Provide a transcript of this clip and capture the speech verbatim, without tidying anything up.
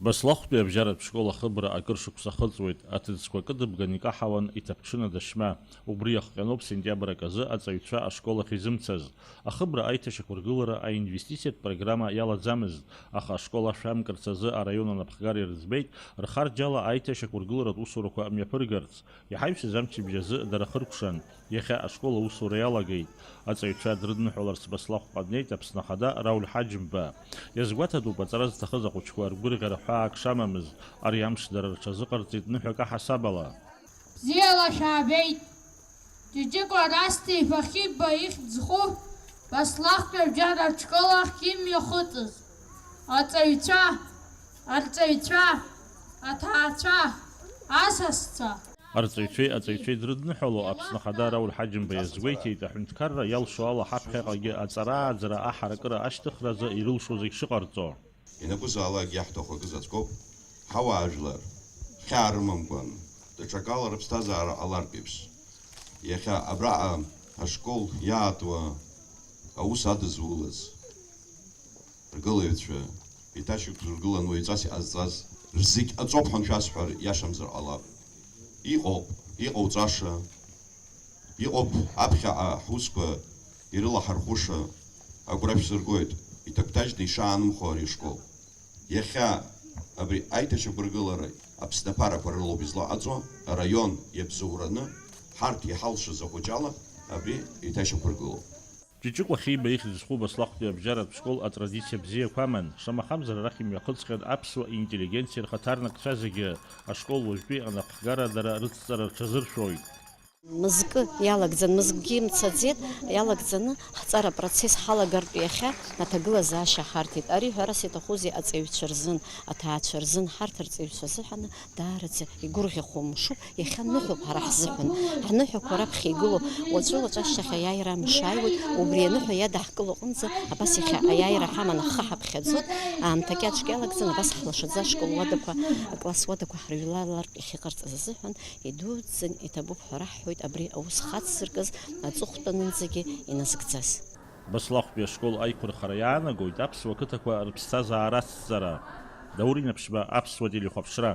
Баслахәтәи абжьаратә школ ахыбра акыр шықәса ахыҵуеит, аҭыӡқәа кыдыбган икаҳауан иҭаԥҽын адашьма. Убри иахҟьаноуп сентиабр аказы аҵаҩцәа ашкол ахь изымцаз. Ахыбра аиҭашьақәыргылара аинвестициатә программа иалаӡамызт, аха ашкол ашә амкырц азы араион анапхгара ирыӡбеит, рхарџьала аиҭашьақәыргыларатә усурақәа мҩаԥыргарц. Иҳаҩсыз амчыбжь азы дара хыркәшан. Иахьа ашкол аусура иалагеит. Аҵаҩцәа дрыдныҳәаларц Баслахәҟа днеит Аԥсны Ахада Рауль Ҳаџьымба. Иазгәаҭатәуп аҵара зҭахыз ахәыҷқәа ргәырӷьара ҳәаак шамамыз, ари амш дара рҽазыҟарҵеит ныҳәак аҳасабала. Бзиала шәаабеит! Ҷыҷыкәа Расҭа-иԥа Хьыбба ихьӡ зху Баслахәтәи абжьаратә школ ахь имҩахыҵыз аҵаҩцәа, арҵаҩцәа, аҭаацәа, асасцәа. Арҵаҩцәеи аҵаҩцәеи дрыдныҳәало Аԥсны Ахада Рауль Ҳаџьымба иазгәеиҭеит, аҳәынҭқарра иалшо ала ҳаԥхьаҟагьы аҵара-ааӡара аҳаракыра ашьҭыхразы ирылшоз егь шыҟарҵо. Ианакәызаалак иаҳҭаху акы заҵәык ауп, ҳауаажәлар, хьаа рымамкәан, даҽакала рыԥсҭазаара ҟалартә еиԥш, иахьа абраҟа ашкол иаатуа аус адызулаз ргылаҩцәа, еиҭашьақәыргылан уаҩҵас иҟазҵаз рзегь аҵоуп ҳәа аншәасҳәар иашамзар ҟалап. Иҟоуп, иҟауҵаша, иҟоуп аԥхьаҟа ҳусқәа ирылаҳархәыша, агәра шәсыргоит, иҭакәҭажьны ишаанымхо ари ашкол. Иахьа абри аиҭашьақәыргылара Аԥсны аԥарақәа рылоуп излаҟаҵо, араион иабзоураны, ҳарҭ иҳалшаз ахәыҷала абри еиҭашьақәыргылоуп. Ҷыҷыкәа Хьиба ихьӡ зху Баслахәтәи абжьаратә школ атрадициа бзиақәа аман, шамахамзар арахь имҩахыҵхьан аԥсуа интеллигенциа рхаҭарнакцәа зегьы, ашкол уажәтәи анапхгара дара рыцҵара рҽазыршәоит. Мызкы иалагӡан, мызкгьы мцаӡеит, иалагӡаны ҳҵара апроцесс ҳалагартә иахьа аҭагылазаашьа ҳарҭеит. Ари ҳәарас иаҭахузеи аҵаҩцәа рзын, аҭаацәа рзын, ҳарҭ арҵаҩцәа азыҳәаны даараӡа игәырӷьахо мшуп, иахьа ныҳәоуп ҳара ҳзыҳәан. Ҳныҳәақәа раԥхьа игылоу уаҵәы-уаҵәашьҭахь аиааира амш ааиуеит, убри аныҳәа иадаҳкыло аҟынӡа, абас иахьа аиааира ҳаманы ҳхы ҳаԥхьаӡоит, аамҭа кьаҿк иалагӡан, абас ҳлашаӡа ашкол уадақәа, акласс уадақәа ҳрыҩлалартә иахьыҟарҵаз азыҳәан, идуӡӡан иҭабуп ҳәа раҳҳәоит абри аус хацзыркыз аҵыхәтәанынӡагьы иназыгӡаз. Баслахәтәи ашкол аиқәырхара иаанагоит аԥсуа қыҭақәа рыԥсҭазаара ацҵара. Даур Инаԥшьба, Аԥсуа телехәаԥшра.